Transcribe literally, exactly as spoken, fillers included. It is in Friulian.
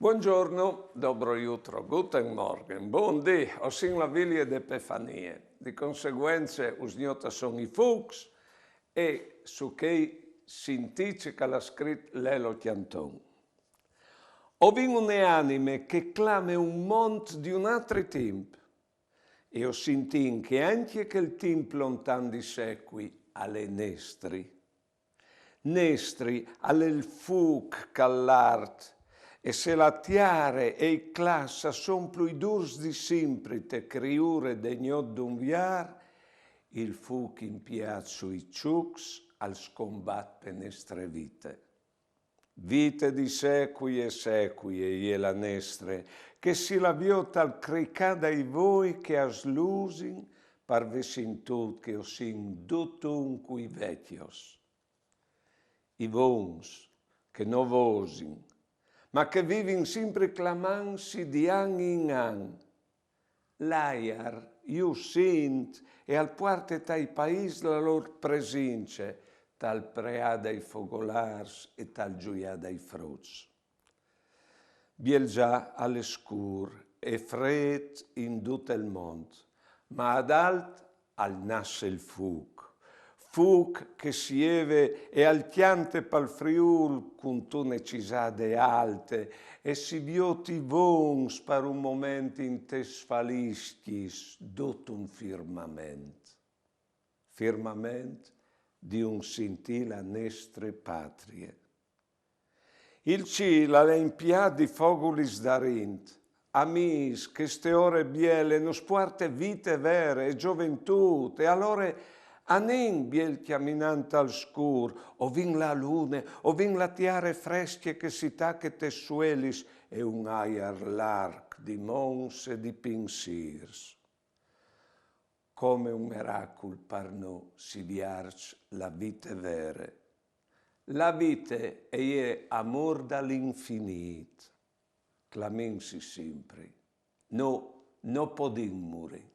Buongiorno, dobro jutro, guten Morgen, bundì, o sin la vilie de Epifanie. Di conseguence us gnotason i fûcs e su chei sintît ce che al à scrit Lelo Cjanton. O vin une anime che e clame un mont di un altri timp, e o sintìn che ancje chel timp lontan di secui al è nestri. Nestri al è il fûc che al art, e se la tiare e i claps a son plui dûrs di simpri te criure de gnot d'Unviar, il fûc impiât sui çucs al scombat pe nestre vite. Vite di secui e secui e je la nestre, che si la viôt tal cricâ dai voi che a slusin par vê sintût che o sin ducj cui vecjos. I vons che no vosin, ma che a vivin simpri clamantsi di an in an. L'aiar ju sint e al puarte tai paîs la lôr presince, tal preâ dai fogolârs e tal zuiâ dai fruts. Biel za al è scûr e frêt in dut il mont, ma adalt al nas il fûc. Fûc che si jeve e al cjante pal Friûl cuntune cisade alte e si viôt i vons par un moment intes faliscjis dut un firmament. Firmament di un sintî la nestre patrie. Il cîl al è impiât di fogulis d'arint. Amîs, cheste ore biele nus puarte vite vere e zoventût, e alore anìn biel cjaminant tal scûr, o vin la lune, o vin la tiare frescje che si tache tes suelis e un aiar larc di monts e di pinsîrs. Come un miracul par nô si vierç la vite vere. La vite e je amôr dal infinît. Clamìnsi simpri. Nô no podìn murî.